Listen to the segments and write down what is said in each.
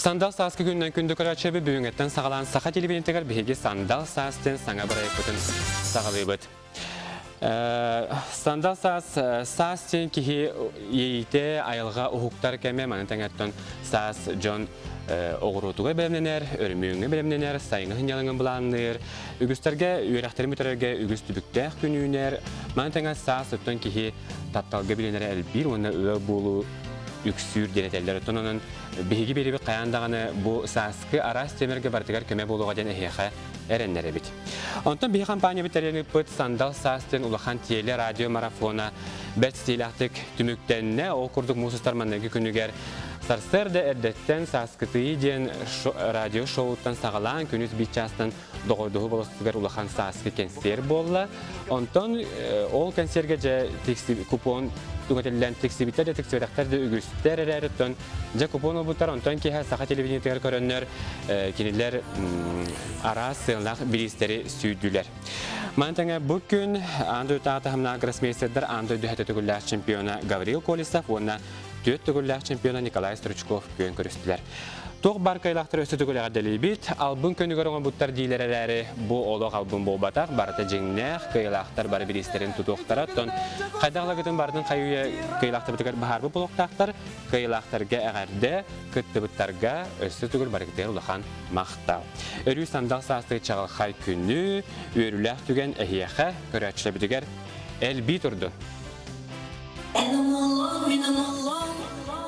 Сандал сааскы күнүнэн күндү көрөөччүбүт бүгүҥҥэттэн саҕалаан саха телевидениетыгар биһиги Сандал саас диэн саҥа бырайыакпытын саҕалыыбыт. Сандал саас саас диэн киһи иэйиитэ айылҕа уһуктар кэмэ маны тэҥэттэн саас дьон оҕуруотугар бэлэмнэнэр, өрөмүөҥҥэ бэлэмнэнэр, сайыҥҥы сынньалаҥын былаанныыр, үгүстэргэ үөрэхтэрин бүтэрэргэ үгүс түбүктээх күн үүнэр. Маны тэҥэ саас оттон киһи тапталга билинэрэ элбиир уонна ыал буолуу үксүүр диэн этэллэр. Оттон онон биһиги биэрибит хайаан даҕаны бу сааскы араас тиэмэргэ барытыгар көмө буолуоҕа диэн эһиэхэ эрэннэрэбит. Онтон биһи компаниябыт тэрийэн ыыппыт Сандал саас диэн улахан теле радио марафона бэрт стилээхтик түмүктэннэ. Ол курдук муус устар маҥнайгы күнүгэр сарсыарда эрдэттэн Сааскытыйыы диэн радио шоуттан саҕалаан күнүс биир чаастан доҕордоһуу болостугар улахан сааскы кэнсиэр буолла. Онтон ол кэнсиэргэ дьэ купон түҥэтиллэн тиксибиттэр да тиксибэтэхтэр да үгүстэр эрээри оттон дьэ купон ылбыттар онтон киэһэ саха телевидениетыгар көрөннөр кинилэр араас сыаллаах бириистэри сүүйдүлэр. Маны тэҥэ бу күн аан дойдутааҕы таһымнаах гроссмейстердар аан дойду хэти төгүллээх чемпиона Гаврил Колесов уонна түөрт төгүллээх чемпиона Николай Стручков күөн көрүстүлэр. Туох баар кыайылаахтар өссө төгүл эҕэрдэлиибит. Албын көнүгэр оҥорбуттар диилэр эрээри, бу олох албын буолбатах, барыта дьиҥнээх, кыайылаахтар бары бириистэрин тутуохтара. Оттон хайдах лагытын барытын хайы-үйэ кыайылаахтарбытыгар баһаарбыт буолуохтаахтар. Кыайылаахтарга эҕэрдэ, кыттыбыттарга өссө төгүл барыгытыгар улахан махтал. Өрүү сандал саастыы чаҕылхай күнү, үөрүүлээх түгэн эһиэхэ, көрөөччүлэрбитигэр элбии турдун! Эн умуллун, мин умуллун,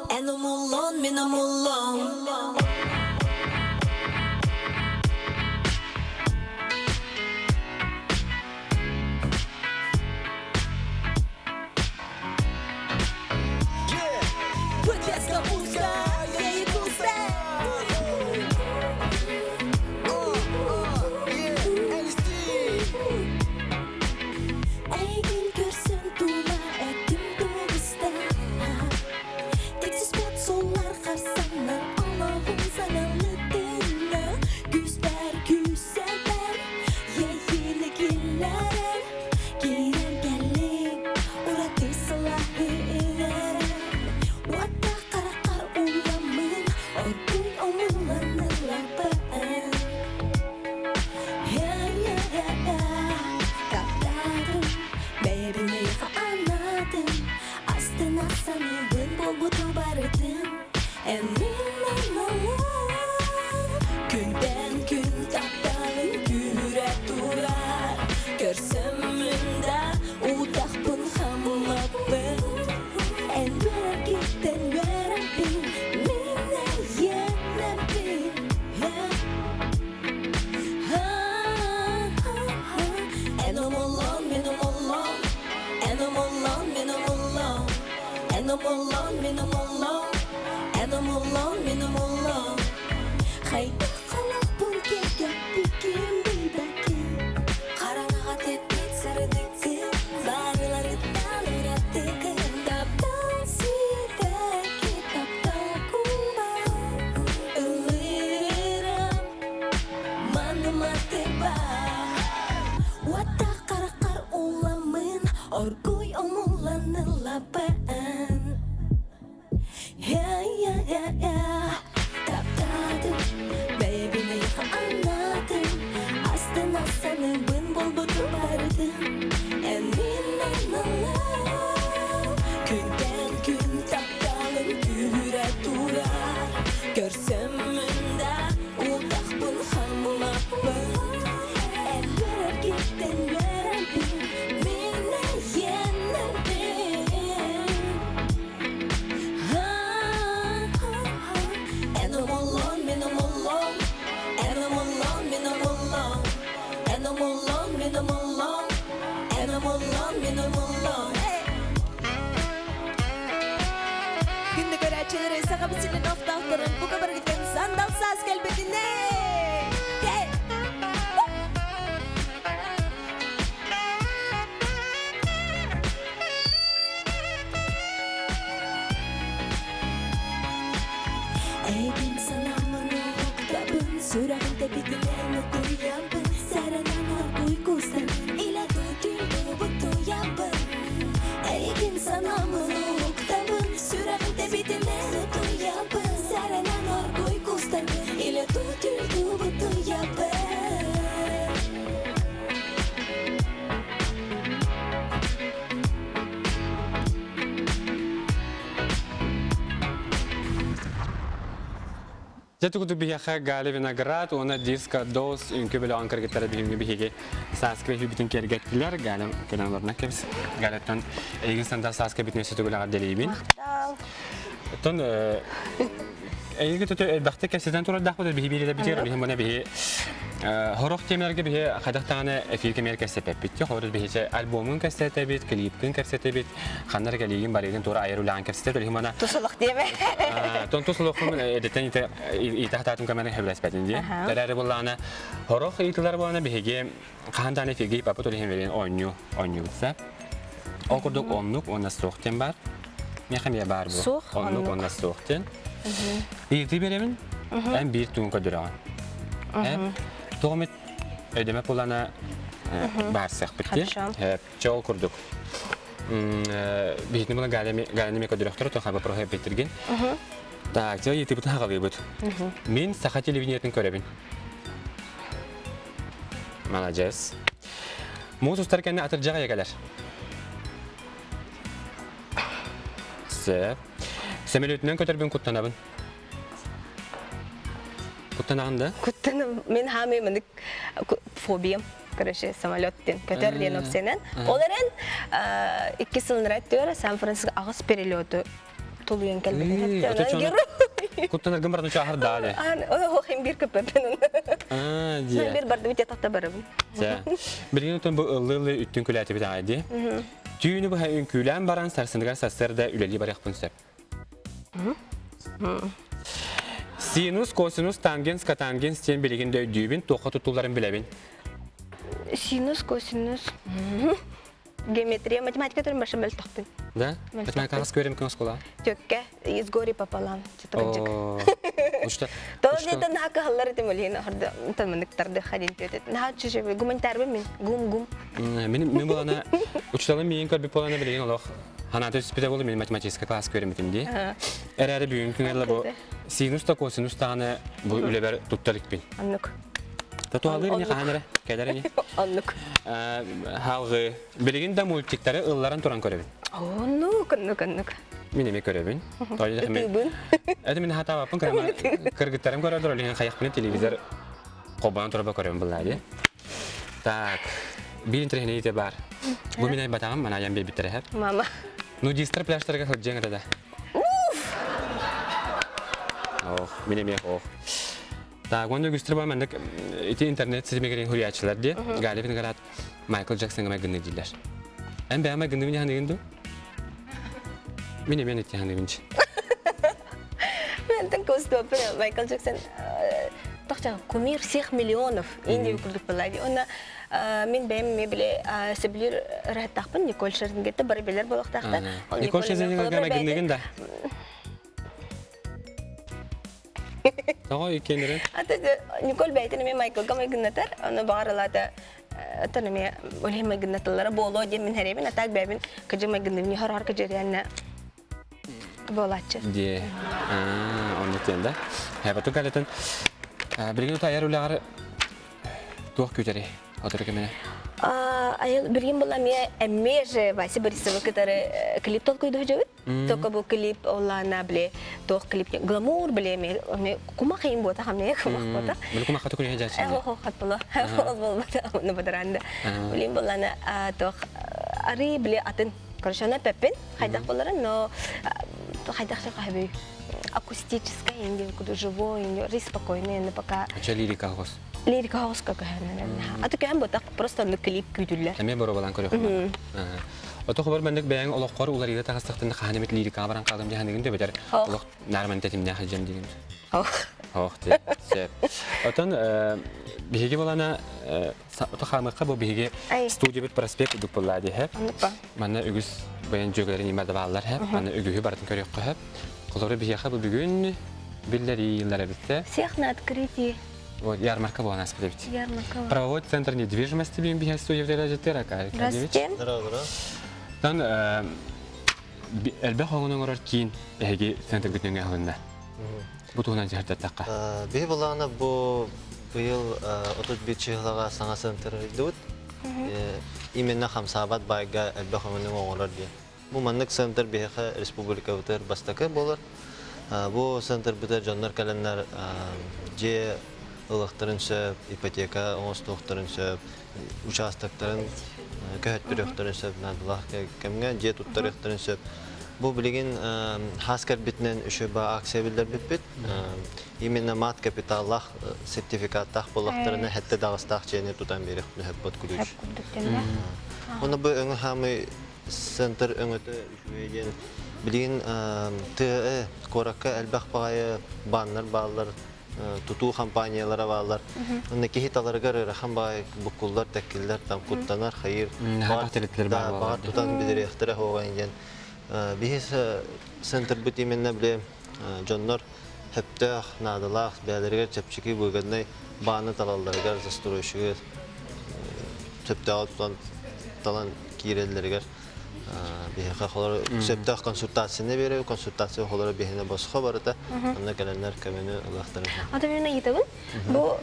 эн умуллун, мин умуллун. Эйигин көрсөн тула этим тубуста Тексиспэт суоллар харсаннар олоҕум саҥалытынна Күүспэр күүсэбэр иэйиини киллэрэр Киирэн кэллиҥ ураты сылааһы иҥэрэн Уоттаах хараххар ууламмын оргууй омулланылларбын Таптаатым, бэйэбин эйиэхэ анаатым, астына саныыбын буолбуту барытын. Эн мин Күнтэн күн тапталым күүһүрэ турар, көрсөммүн да утахпын хаммаппын. Эн үөрэргиттэн үөрэбин, мин эйиэнэбин. Эн умуллан, мин умуллан, эн умуллан, мин умуллан, эн умуллан, мин умуллан, эн умуллан, мин умуллан. Хайдах халахпын кэргэппиккин билбэккин, хараҥаҕа тэппит сырдыккын, барыларыттан ыратыккын, таптал ситэки, таптал куба ыллыырым. Уоттаах хараххар ууламмын, оргууй омулланыллабын. Таптаатым, бэйэбин эйиэхэ анаатым, астына саныыбын буолбуту барытын. Эн мин аналым, күнтэн күн тапталым күүһүрэ турар. Көрсөммүн да утахпын хаммаппын Эн үөрэргиттэн үөрэбин мин эйиэнэбин Эн умуллун мин умуллун Эн умуллун мин умуллун Эн умуллун мин умуллун Эн умуллун мин умуллун Күндү көрөөччүлэри Сахабыт сирин охтоохторун бука барыгытын сандал саас кэлбитинэй! Эйигин санааммын уһуктабын, сүрэҕим тэбитинэн утуйабын, сэрэнэн оргууй куустан, илэ тутуйбут туйабын. Эйигин санааммын уһуктабын, сүрэҕим тэбитинэн утуйабын, сэрэнэн оргууй куустан, Дьэ тугуту биһиэхэ Галя Виноград уонна Диско Дос үҥкүү бөлөҕүн кыргыттара биһиги биһиги сааскы эфирбитин киэргэттилэр. Галя кэлэн олорно кэбис. Галяттан эйигин сандал сааскы бүтүн өссө төгүл эҕэрдэлиибин. Махтал. Оттон эйиги төтө элбэхтик кэпсэтэн турардаахпыт биһи биирэлэрбитигэр биһи мына биһи хорох темелерге биһи хайдах даҕаны эфир кэмигэр кэпсэппэппит. Холобур биһи альбомун кэпсэтэбит, клипкин кэпсэтэбит, ханна эрэ кэлиигин барыгын туора айар үлэҕин кэпсэтэ төлүһүм ана Тусулах диэбэ. Тон тусулохум эдеттен иитэ хатаатым кэмэрин хөбүлэспэтин дии. Тэрээри буллаана хорох ыйытылар буолана биһиги хаһан даҕаны эфирге папа төлүһүм берин оонньуу оонньуубутса. Ол курдук оннук уонна суох диэн бар. Миэхэ эмиэ баар бу. Суох, Оннук уонна суох диэн. Ыйытыы беремин. Эн биир тугун көрдөрөҕүн. Эн тоҕо эмит өйдөмө булана баарсыахпыт дии. Хорошо. Чэ ол курдук. Биһитини була Галяны көрдөрөхтөр, то хаба проһа эппиттиргин. Так, дьэ ыйытыыбытын хаҕалыыбыт. Мин саха телевидениетын көрөбүн. Маладьыас. Муус устар кэннэ атырдьах кэлэр. Сөп. Сөмөлүөтүнэн көтөрбүн куттанабын. Куттанаҕын да? Куттанам. Мин хаамыы маннык фобиям. Короче, самолет диэн, көтөр диэн опциянан. Ол эрэн икки сылын түөрэ Сан-Франциско аҕыс перелету тулуйан кэлбитин. Куттанаргын барытын чааһар даale. Ох, бир көппөппүн. Дии. Бир барды бит ятакта барабын. Билигин отон бу ыллы-ыллы үттүн күлээтибит аҕай дии. Түүнү быһа үҥкүүлээн баран сарсыныгар сарсыарда үлэлии барыахпын сөп. Синус, косинус, тангенс, катангенс диэн билигин да өйдүүбүн, туохха туттулларын билэбин. Синус, косинус, геометрия, математика түрін башы мөлтөхпүн. Да? Математика хас көрем күн оскола? Төкке, из гори пополам, чытырынчык. Учта. Тоҕо диэтэ наһаа кыһаллар этим олиһин орда тамыныктарды хадин түөтет. Наһаа чүчү гуманитарбын мин, гум-гум. Мин мин булана учталым миин көрбүт болана билигин олох ханаата түспүтэ болу мин математический класс көрөмүтүм дии. Эрээри бүгүн күҥэр бу синус да косинус даҕаны бу үлэбэр тутта иликпин. Оннук. Татуалыыр ини хаһан эрэ кэлэр ини. Оннук. Халгы билигин да мультиктары ылларан туран көрөбүн. Оннук, оннук, оннук. Мин эмиэ көрөбүн. Ытыыбын. Это мин хатаабаппын көрөмө. Кыргыттарым көрөлөр, олиһин хайахпын телевизор холбонон турба көрөм буллаа дии. Так, биир интэриэһинэй ите баар. Бу мин айбатаҕым, мана айан биэрбиттэрэ эһэр. Мама. Нудистар пляжтарга сылдьыаҥ этэ да. Ох, мин эмиэ ох. Так, уонна үгүстэр баар маннык ити интернет ситимигэр хуруйааччылар дии. Галя Виноград Майкл Джексоҥҥа майгынныы дииллэр. Эн бэйэм майгынныыбын ханыгын дуу? Мин эмиэ ити ханыыбын Ментен көстүөппүн Майкл Джексон тохча кумир всех миллионов Индия курдук была. Онна мин бэйэм эмиэ били сөбүлүүр ырыһыттаахпын Николь Шерзингетте бары билэр буолуохтаахтар. Николь Шерзингергэ майгынныгын да? Тоҕо иккиэннэрин? Ата Николь бэйэтин эмиэ Майклга майгыннатар, ону баҕар ылаата оттон эмиэ ол иһин майгыннатыллара буолуо диэн мин хэрэбин, а так бэйэбин кыдьы майгынныбын хор-хор кыдьырыанна буолааччы. Дии. Оннук диэн да. Хэбэту калетын билигин утайар үлэҕэр туох күүтэрий? Отуру кэминэ. Айыл билигин була эмиэ эмиэ же Вася Борисова кытары клип толкуйдуу сылдьабыт. Только бу клип оллаана биле туох клип гламур биле эми кумах иин буотах эмиэ кумах буотах. Били кумахха түкүнүһэ дьааччы. Хо хатпыла. Ол болбата оны бадаранда. Билин буллана туох ары биле атын. Короче, она пеппин хайдах боларын, но хайдах хаби акустическая инди куду живой инди ри спокойный но пока Ача лирика хос. Лирика хос как А то кэм ботак просто ну клип күйдүллэр. Эме боробалан көрөх. Ото хобар мендик бэйэҥ олоххор уларыйда тахыстахтын хаһан эмит лирикаҕа баран хаалым дьаһаныгын дөбөтөр олох наарман тэтимнээх сылдьам диигин. Ох. Ох ти. Сөп. Отон биһиги болана ото хаамыкка бу биһиги студиябыт проспект удук буолла диһэ. Манна үгүс баян дьүөгэлэрин имарда бааллар хэп. Манна үгүһү барытын көрүөххэ хэп. Холору биһиэхэ бу бүгүн биллэрии ыйыллар эбиттэ. Всех на открытии. Вот, ярмарка буолан ааспыт эбит. Ярмарка. Правовой центр недвижимости биин биһэ студия жеттер Аркадьевич. Здравствуйте. Здорово. Тан элбэх оҥон оҥорор киин эһиги центргыт нөҥө аһылынна. Бу туһунан дьаһардаттахха. Биһи былаана бу быйыл 31 чыһылаҕа саҥа центр ыйдыбыт. Именно хамсаабат байга элбэх өҥөнү оҥорор диэн. Бу маннык центр биһиэхэ республикабытыгар бастакы буолар. Бу центрбытыгар дьоннор кэлэннэр дьиэ ылыахтарын сөп, ипотека оҥостуохтарын сөп, участоктарын көһөттөрүөхтэрин сөп, наадалаах кэмҥэ дьиэ туттарыахтарын сөп. Бу билигин хаас кэлбитинэн үчүгэй акция биллэрбиппит. Именно мат капиталлаах сертификаттаах буоллахтарына хэттэ даҕастаах дьиэни тутан биэриэхпин сөп под ключ. Уонна бу өҥө хаамый центр өҥөтө үчүгэй диэн билигин тыа куоракка элбэх баҕайы баннар бааллар, тутуу компаниялара бааллар. Онно киһи таларыгар ыарахан баҕайы буккуллар, тэккиллэр, там куттанар, хайыр, баҕар тутан билириэхтэрэ хоҕайын диэн. Биһи центрбыт именно били дьоннор сөптөөх, наадалаах, бэйэлэригэр чэпчэки выгоднай бааны талалларыгар застройщигы сөптөөҕү тутан талан киирэллэригэр биһиэхэ холор сөптөөх консультацияны биэрэбит, консультация холоро биһиэнэ босхо барыта, онно кэлэннэр көмөнү ылыахтарын. Ата мен ыйытабын. Бу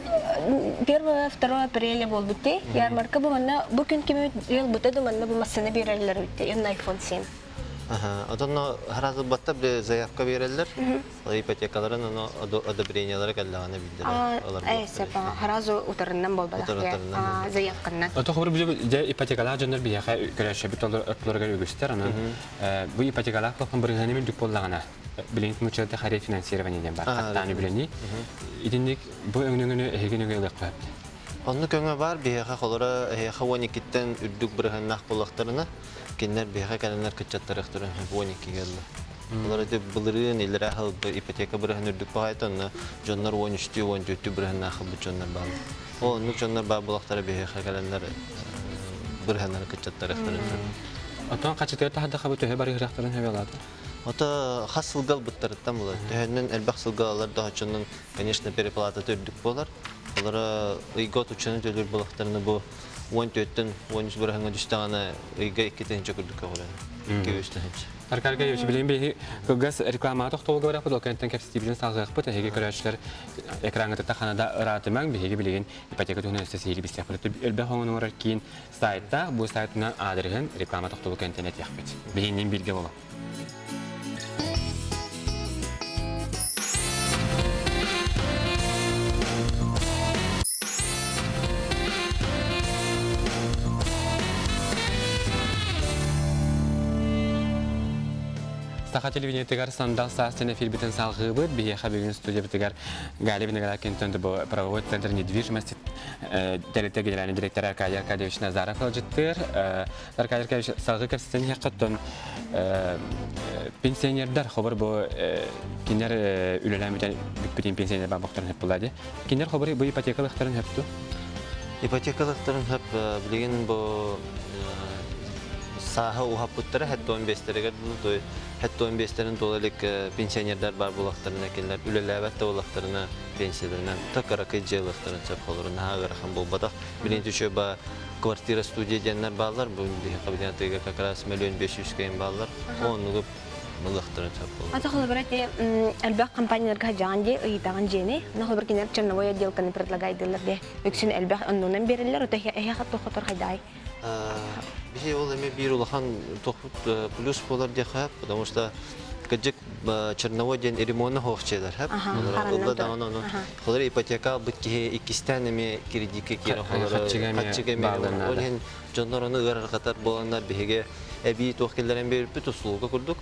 1-2 апреля буолбут дии. Ярмарка бу манна бу күн кими ыалбыта да манна бу массыына биэрэллэр эбит дии. iPhone 7. Отонно хараазылбатта бile заявка биэрэллэр. Ипотекаларын ону одобрениялара кэллэҕинэ билдэрэр. Харазу утарынан болбатах заявканнан. Ото хобур бу дьэ ипотекалаах дьоннор биһиэхэ көрөөччүбүт ортолоругар үгүстэр. Онон бу ипотекалаах буолхан бырыһыаны үрдүк буоллаҕына билигин муччалата рефинансирование диэн бар. Хаттаан үбүлэнии. Итинник бу өҥнөҥөнү эһиги нөҥүө ылыахха сөп. Оннук өҥө баар биһиэхэ холоро эһиэхэ 12-тэн үрдүк бырыһыаннаах буоллахтарына кинилэр биһиэхэ кэлэннэр кыччаттарыахтарын сөп 12-гэ ылла. Олор ити былырыын илэрээ сыл ипотека бырыһын үрдүк баҕайыта онно дьоннор 13-түү 14-түү бырыһыннаах ылбыт дьоннор бааллар. Ол оннук дьоннор баар буолахтара биһиэхэ кэлэннэр бырыһыннары кыччаттарыахтарын сөп. Оттон хачытыгар таһардахха бу төһө барыһырахтарын сөбө алаата? Ото хас сылга ылбыттарыттан буолар. Төһөннөн элбэх сылга алар да оччонон, конечно, переплатата үрдүк буолар. Олора ыйга отуччаны төлүүр буолахтарына бу 14-төн 13 бырыһыҥҥа түстэҕинэ ыйга 2 тыһыынча курдук көҕүлэнэр. 2-3 тыһыынча. Аркадий Аркадьевич, билигин биһиги кылгас рекламаҕа тохтобулга барыахпыт, ол кэнниттэн кэпсэтиибитин салҕыахпыт. Эһиги көрөөччүлэр экраҥҥытыттан хана да ыраатымаҥ, биһиги билигин ипотека туһунан өссө сиһилии билсиэхпит. Элбэх оҥону оҥорор киин сайтаах, бу сайтынан аадырыһын реклама тохтобул кэнниттэн этиэхпит. Биһигинниин бииргэ буолуҥ. Саха телевидениетыгар Сандал саас эфирбитин салҕыыбыт. Биһиэхэ бүгүн студиябытыгар Галя Виноградкинтон правовой центр недвижимости тэрилтэ генеральный директора Аркадий Аркадьевич Назаров ыалдьыттыыр. Аркадий Аркадьевич салгыы кэпсэтэн иһиэххэ пенсионердар хобор бу кинилэр үлэлээн бүтэн бүппүтүн пенсионер баабахтарын хөп буолла дии. Кинилэр хобор бу ипотекалыахтарын хөп ту? Ипотекалыахтарын хөп билигин бу сааһы уһаппыттара 75-тэригэр дылы 75-тэрин туола илик пенсионердар баар буолахтарына кинилэр үлэлээбэт да буоллахтарына пенсияларынан та кыракый дьиэ ылыахтарын сөп холору наһаа ыарахан буолбатах. Билигин түшө ба квартира студия диэннэр бааллар. Бу биһиэхэ тыга как раз 1 500 000 кэйин бааллар. Оннугу ылыахтарын сөп буолар. Ата холобура те элбэх компанияларга хаджаан дии ыйытаҕын дьиэни, но холобур кинилэр черновой отделканы предлагайдылар де. Үксүн элбэх оннунан береллер, ото эһиэхэ тохотор хайдаай. Биһи ол эми биир улахан тохпут плюс буолар диэхэ, потому что кыдьык черновой диэн ремонт хоохчелар хэп. Ылла даҕаны ону холор ипотека албыт киһи иккистээн эми кредитке киирэн холор хаччыга эми ол иһин дьоннор ону ыарырҕатар буоланнар биһиги эбии туох киллэрэн биэрбит услуга курдук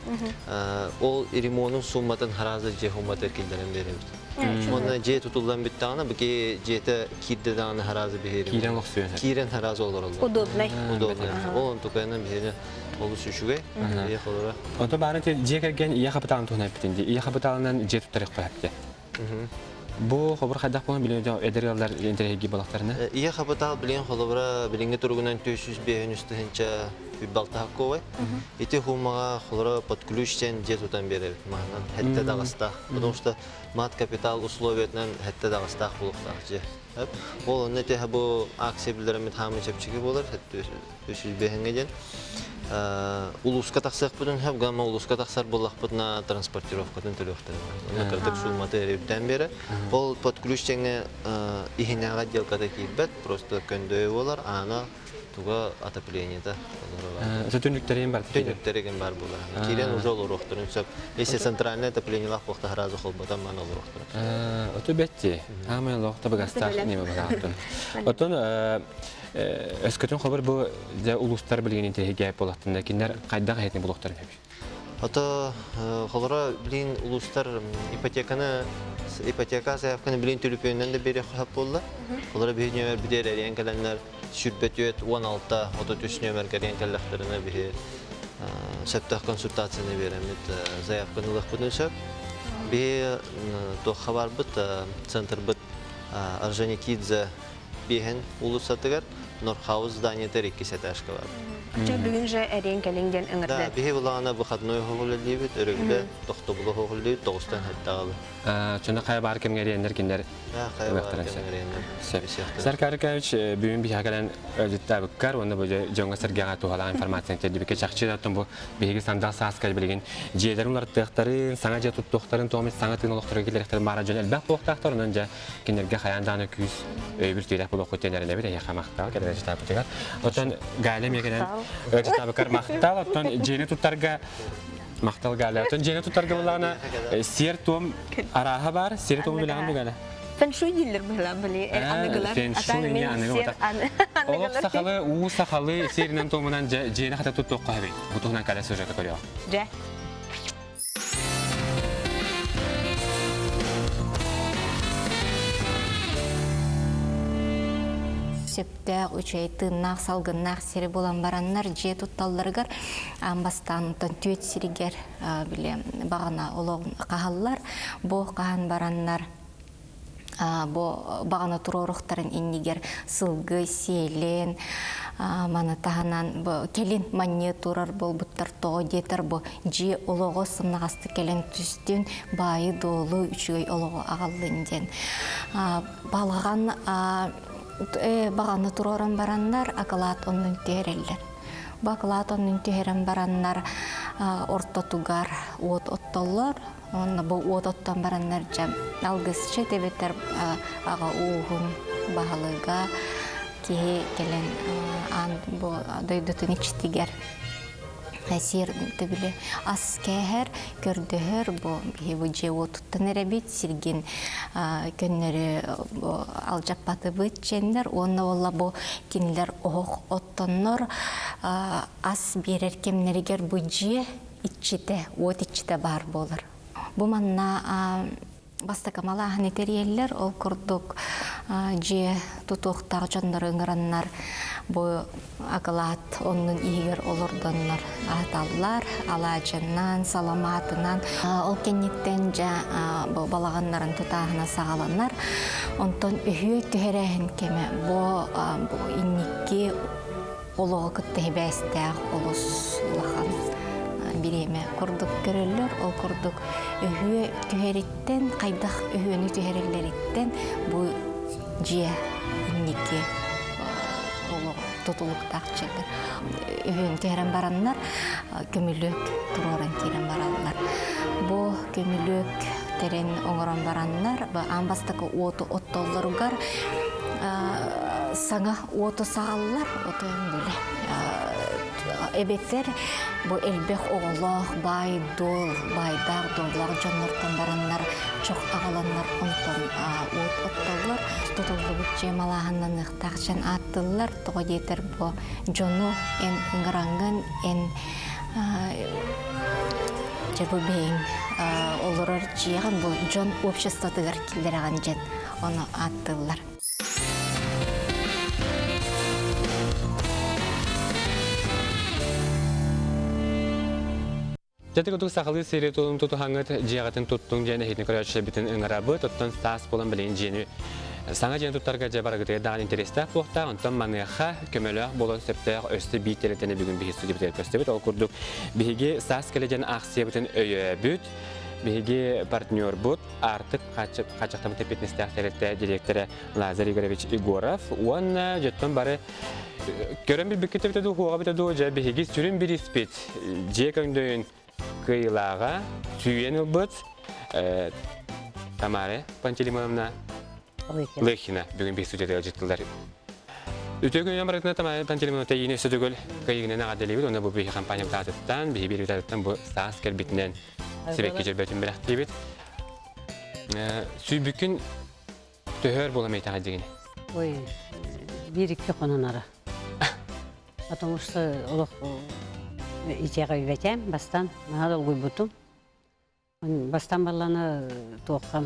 ол ремонун сумматын харазы дьиэ сумматыгар киллэрэн биэрэбит. Уонна дьиэ тутуллан бүттэҕинэ бу киһи дьиэтэ киирдэ даҕаны харазы биһири киирэн лохсуйан киирэн харазы олороллор. Удобный. Удобный. Ол онтукайынан биһиги олус үчүгэй. Ийэ холоро. Онто баарын дьиэ кэргэн ийэ хапытаалын туһунан эппитин дии. Ийэ хапытаалынан дьиэ туттарыахха сөптө. Бу хобур хайдах буолан билин эдэр ыаллар интэриэһиргии буоллахтарына? Ийэ хапытаал билин холобура билиҥҥи туругунан 405 тыһыынча балтаһакковай. Ити хуумаҕа холоро под ключ диэн дьиэ тутан биэрэбит маһынан хэттэ даҕастаах. Потому что мат капитал условиятынан хэттэ даҕастаах буолуохтаах дьиэ. Ол онно ити бу акция билдэрэммит хаамыы чэпчэки буолар 305 диэн. Улууска тахсыахпытын сөп, гамма улууска тахсар буоллахпытына транспортировкатын төлүөхтэрин. Онно кырдык суумматы эрэ биэрэ. Ол под ключ дьэҥҥэ иһинээҕи отделката киирбэт, просто көндөйө буолар, аана. Туга отоплениета олоро бар. Түннүктэрин бар. Түннүктэрин бар буолар. Киирэн уже олоруохтарын сөп. Если центральное отоплениелаах буолта сразу холботон ман олоруохтарын сөп. Оту бетти. Аамай олох табыгастаах неме балааттын. Отон өскөтүн хобар бу улустар билген интеһигэ болаттында киндер кайдах этни булуктарын хөбү. Ото холоро билин улустар ипотеканы ипотека заявканы билин төлөпүөннэн да бере хап болла. Холоро биһи нөмер битер эриэн кэлэннэр сүрбөтүөт 16 33 нөмер кэриэн кэллэхтэринэ биһи сөптөөх консультацияны беремит заявканы ылыхпытын сөп. Биһи туохха барбыт центрбыт Орджоникидзе биһин уулуссатыгар Норхаус зданиетер иккис этажка бар. Ача бүгүн же эриэн кэлиҥ диэн ыҥырды. Да, биһи булаҕына выходной хоһуллиибит, өрөгүлэ тохтобулу хоһуллиибит, тоҕустан хэттаҕалы. Чона хайа бар кэмҥэ эриэннэр кинилэр хайа бар кэмҥэ эриэннэр. Саркар Аркадьевич бүгүн биһиэхэ кэлэн ыалдьыттаабыккар уонна бу дьоҥҥо-сэргэҕэ туһалаах информацияны тиэрдибиккэ чахчы да оттон бу биһиги сандал сааска билигин дьиэлэрин уларыттыахтарын, саҥа дьиэ туттуохтарын, туох эмит саҥа тыын олохторго киллэриэхтэрин баара дьон элбэх буолуохтаахтар, онон дьэ кинилэргэ хайаан даҕаны күүс өйөбүл тирэх буолуоххут диэн эрэнэбит эһиэхэ махтал кэлэн ыалдьытаабытыгар. Оттон Галя эмиэ кэлэн ыалдьытаабыккар махтал, оттон дьиэни туттарга махтал Галя. Оттон дьиэни туттарга буллаҕына сиэр-туом арааһа баар, сиэр-туому билэҕин бу Галя? Фэншуй дииллэр быһылаан били аныгылар. Фэншуй не аныгы Олох сахалы, уу сахалы сиэринэн туомунан дьиэни хата туттуохха сөбүй. Бу туһунан кэлэ сюжета көрүөх. Дьэ. Сөптөөх үчүгэй тыыннаах салгыннаах сири булан бараннар дьиэ тутталларыгар аан бастаан онтон түөт сиригэр били баҕана олоҕун хаһаллар бу хаһан бараннар бу баҕана туруоруохтарын иннигэр сылгы сиэлин маны таһынан бу кэлин манньыа турар буолбуттар тоҕо диэтэр бу дьиэ олоҕо сымнаҕастык кэлэн түстүн баайы-дуолу үчүгэй олоҕу аҕаллын диэн балаҕан баҕаны туруоран бараннар акылаат оннун түһэрэллэр бу акылаат оннун түһэрэн бараннар ортотугар уот оттоллор Уонна бу уот оттон бараннар дьэ алгысчыт эбэтэр аҕа ууһун баһылыга киһи кэлэн аан бу дойдутун иччитигэр сиэр төбүлэ ас кээһэр, көрдөһөр бу биһи бу дьиэ уотуттан эрэбит сиргин көннөрү алдьаппатыбыт чэннэр уонна уолла бу кинилэр оһох оттоннор ас биэрэр кэмнэригэр бу дьиэ иччитэ, уот иччитэ баар буолар. Бу манна бастакы малааһыны тэрийэллэр, ол курдук дьиэ тутуохтаах дьоннору ыҥыраннар бу акылаат оннун иһигэр олордоннор аһаталлар, алаадьыннан, саламаатынан. Ол кэнниттэн дьэ бу балаҕаннарын тутааһына саҕаланар. Онтон үһүө түһэрээһин кэмэ бу инники олоҕу кытта сибээстээх олус улахан бириэмэ курдук көрөллөр. Ол курдук өһүө түһэриттэн, хайдах өһүөнү түһэрэллэриттэн бу дьиэ инники олоҕу тутулуктаах дьиэлэр. Өһүөнү түһэрэн бараннар көмүлүөк туруоран киирэн бараллар. Бу көмүлүөк тэрин оҥорон бараннар, аан бастакы уоту оттоллоругар саҥа уоту саҕаллар, отойун били эбэтэр бу элбэх оҕолоох баай-дуол, баайдаах дуоллаах дьоннортон бараннар чох аҕаланнар онтон уот оттоллор. Тутуллубут дьиэ малааһыннаныахтаах дьон ааттыыллар. Тоҕо диэтэр бу дьону эн ыҥыраҥҥын, эн дьэ бу бэйэҥ олорор дьиэҕин бу дьон обществотыгар киллэрэҕин дьэн ону ааттыыллар. Дьэ кутук сахалыы сири тулун тутуһаҥҥыт дьиэҕитин туттуҥ диэн эһитин көрөөччүлэрбитин ыҥырабыт. Оттон саас буолан билигин дьиэни саҥа дьиэни туттарга дьэ барыгытыгар даҕаны интэриэстээх буолуохтаах. Онтон маныаха көмөлөөх буолан сөптөөх өссө биир тэрилтэни бүгүн биһиги студиябытыгар көрсөбүт. Ол курдук биһиги саас кэлэ диэн аахсыйабытын өйөөбүт. Биһиги партнербут Аартык хааччахтаммыт эппиэтинэстээх тэрилтэ дириэктэрэ Лазарь Игоревич Егоров уонна дьоттон бары көрөн билбиккит эбитэ дуу, хуоҕа эбитэ дуу, дьэ биһиги сүрүн бириспит дьиэ көҥдөйүн кыайыылааҕа сүүйэн ылбыт Тамара Пантелеймоновна Лыхина бүгүн биһиги студияда ыалдьыттылар. Үтүө күнүнэн барытына Тамара Пантелеймоновна тэйиини өссө төгүл кыайыгынан эҕэрдэлиибит уонна бу биһи компаниябыт аатыттан, биһи биэрбит аатыттан бу саас кэлбитинэн сибэкки дьөрбөтүн бэлэхтиибит. Сүүбүккүн төһөр буола мэйтэҕэ дигини? Ой, биир-икки хонон Потому что олох итиэҕэ үйбэтээм бастан наһаа долгуйбутум. Бастан балланы туохха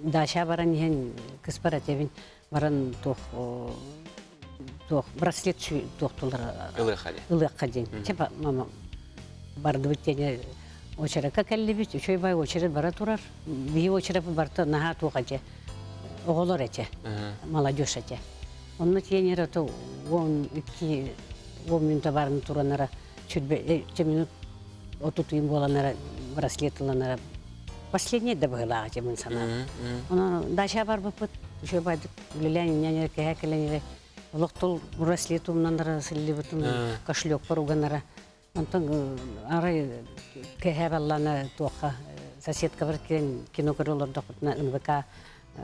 дача баран иһэн кыспар этэбин баран туох туох браслет туохтулар ылыахха диэн. Ылыахха диэн. Типа мама бардыбыт диэн очерекка кэллибит үчүгэй бай очерет бара турар. Биһи очереппит барыта наһаа туох этэ оҕолор этэ молодежь этэ. Онно тиэнер ото 12 10 минута барын туранара сүрбэ минут отутуйун буоланара браслет ыланара последний да быһылаах этэ мин санаам. Онон дача барбыппыт үчүгэй байдык үлэлээн инньэн кэһэ кэлэн эрэ олохтол браслет умнанара сыллыбытым кошелекпар уганара Онтон арай кэһэ баллана туохха соседкабар киирэн кино көрө олордохпутуна НВК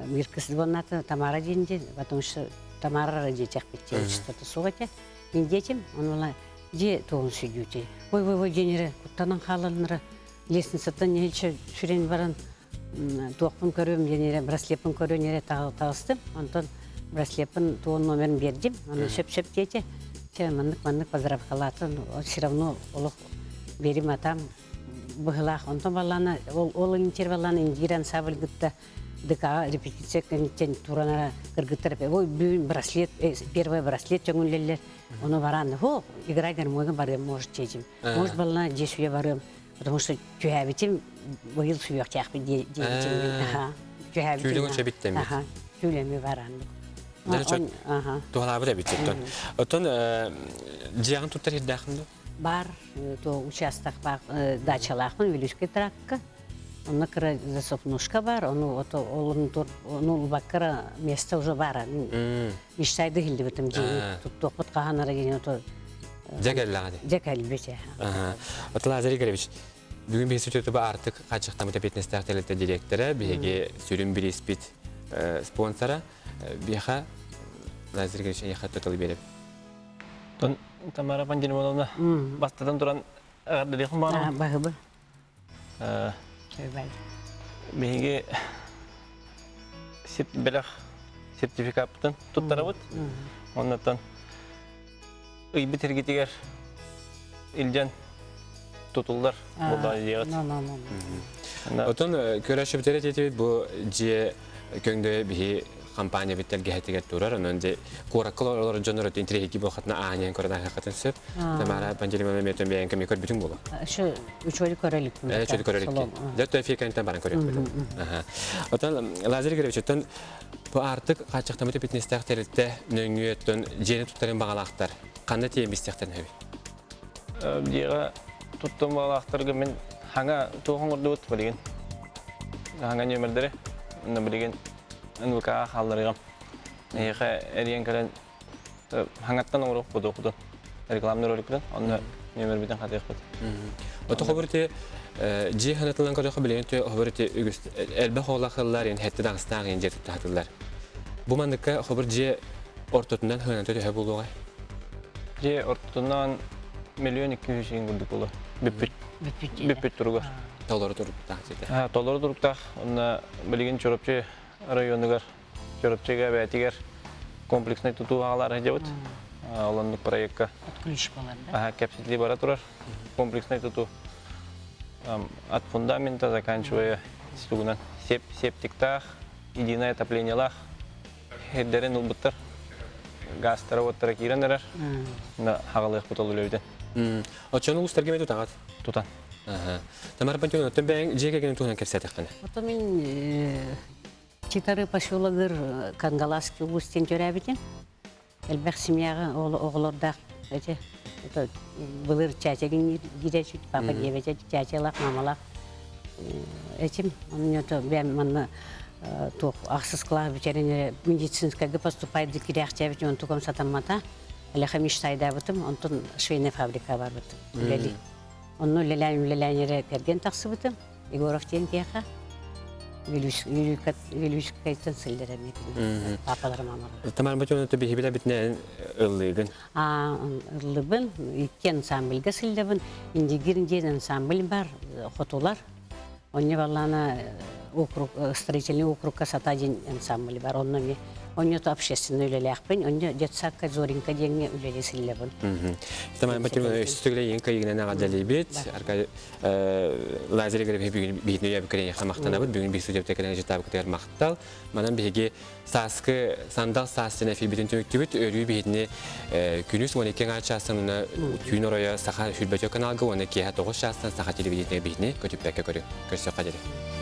биир кыз буоннаата Тамара диэн диэн, потому что Тамара диэтэхпит что-то суох этэ. Мин диэтим, он дьиэ туоһун сүдүүтэ. Ой, ой, ой диэн эрэ куттанан хааланнара лестницаттан нэһилчэ сүрэн баран туохпун көрүөм диэн эрэ браслеппын көрүөн эрэ таҕыстым. Онтон браслеппын туон номерин биэрдим. Аны сөп-сөп диэтэ. Чэ, маннык-маннык поздравкалаатын, все равно олох берим атам быһылаах. Онтон баллана ол ол интерваллан индир ансамбль гытта ДК репетиция кэнниттэн туранара кыргыттар ой бүгүн браслет первый браслет чөҥүллэллэр ону баран хо играй гармонияга барыам может чечим может баллана дьиэ сүе барыам Потому что түһээбитим быйыл сүһүөхтээхпит диэбитим. Түһээбитим. Түүлүҥ өчөбүттэммит. Аха. Түүлэми баран. Туһалаабыт эбит оттон. Оттон дьиэҕин туттар ирдээхин дуо? Бар, то участок бар, дачалаахпын Вилюйский тракка. Онно кыра засопнушка бар, ону ото олун тур, ону улбаккара место уже бар. Мечтайды хилдибитим дьиэни туттуохпут хаһанара диэн ото Дьэ кэллэҕэ дии. Дьэ кэлбит. Оттон Лазарь Игоревич, бүгүн биһиги сүтүтүбэ Артык хааччахтаммыт эппиэтинэстээх тэрилтэ директора, биһиги сүрүн бирииспит спонсора, биһиэхэ Лазарь Игоревич эйиэхэ тоталы биэрэбит. Тон Тамара Пантелеймоновна бастатан туран эҕэрдэлиэхпин баҕарабын. Баһыбы. Биһиги бэлэх сертификаппытын туттарабыт. Оннуттан ыйбыт иргитигэр илдьэн тутуллар буоллаҕа диэҕит. Отон көрөшүбүтэрэ тиэтибит бу дьиэ көҥдөйө биһи компания бит тэлгэһэтигэр турар. Онон дьэ куоракка олорор дьоннор өтө интириэһиргии буолхатына аанньан көрөн ааһыаххытын сөп. Тамара Пантелеймоновна эмиэ бэйэҥ кэми көрбүтүҥ буолуо. Шы үчүгэй көрө иликпин. Үчүгэй көрө иликкин. Дьэ өттө эфир кэнниттэн баран көрүөхпүт. Отон Лазарь Игоревич, оттон бу Артык хааччахтаммыт эппитинэстээх тэрилтэ нөҥүө өттөн дьиэни туттарын баҕалаахтар ханна тиийэн билсиэхтэрин сөбүй? Дьиэҕэ туттан баҕалаахтарга мин хаҥа туох оҥордубут билигин? Хаҥа нүөмэрдэри онно билигин НВК-ҕа хаалларыам. Эһиэхэ эрийэн кэлэн хаҥаттан оҥоруохпут окутун рекламный роликпытын онно нүөмэрбитин хатыахпыт. Ото хобур ити дьиэ ханатылан көрөхө билигин тө хобур ити үгүс элбэх оҕолоох ыаллар ин хэтти даҕастаах ин дьиэ туттаһатыллар. Бу манныкка хобур дьиэ ортотунан хыаната төһө буолуоҕай? Дьиэ ортотунан 1 200 000 курдук буолуо. Бүппүт. Бүппүт туругар. Толору туруктаах дьиэтэ. Толору туруктаах. Онно билигин Чурапчы районугар Чурапчыга бэйэтигэр комплекснай тутуу аҕалаары сылдьабыт. Ол оннук проекка Ключ буолар да? Кэпсэтии бара турар. Комплекснай тутуу. От фундамента заканчивая тугунан септиктаах, единое отоплениелаах сирдэрин ылбыттар. Газтара уоттара киирэн эрэр. Хаҕалыахпыт ол үлэбитин. Оччону улуустарга эмиэ тутаҕыт? Тутан. Тамара Пантеоновна, оттон бэйэҥ дьиэ кэргэнин туһунан кэпсээтэххинэ. Оттон мин Читары поселогар Кангаласский улуус диэн төрөөбүтүм. Элбэх семьяҕа оҕолордоох эти это былыр чээчэгин диирэ папа диэбэтэ чээчэлаах мамалаах этим. Онно бэм манна туох ахсыс кылаас бүтэрин медицинскайга поступайды кириэхчээбит онтукам сатаммата. Элэхэ мечтайдаабытым, онтон швейная фабрика барбытым. Үлэли. Онно үлэлээн үлэлээн эрэ кэргэн тахсыбытым. Егоров диэн киэхэ. Вилюйскайтан сылдьар эмиэ папалара мамалара. Тамара Матвеевна биһибилэ битинэн ыллыгын. Ыллыбын, икки ансамбльга сылдьабын. Индигир диэн ансамбль бар, хотулар. Онне баллана округ, строительный округка Сата диэн ансамбль бар. Онно эмиэ онньото общественный үлэлээхпин, онно детсадка Зоринка диэҥҥэ үлэлии сылдьабын. Тамара Матвеевна өстүгүлэ ең кайыгынан аҕадалибит. Арка Лазарь Игоревич бүгүн биһитини өйөбүккэ махтанабыт. Бүгүн биһи судья кэлэн житабыкытыгар махтал. Манан биһиги сааскы сандал саас диэн эфирбитин түмүктүбүт. Өрүү биһитини күнүс 12 аҥаар чаастан уна түүн оройо Саха сүрбөтө каналга уонна киэһэ 9 чаастан Саха телевидениетигэр биһитини көтүппэккэ көрү. Көрсөххө диэри.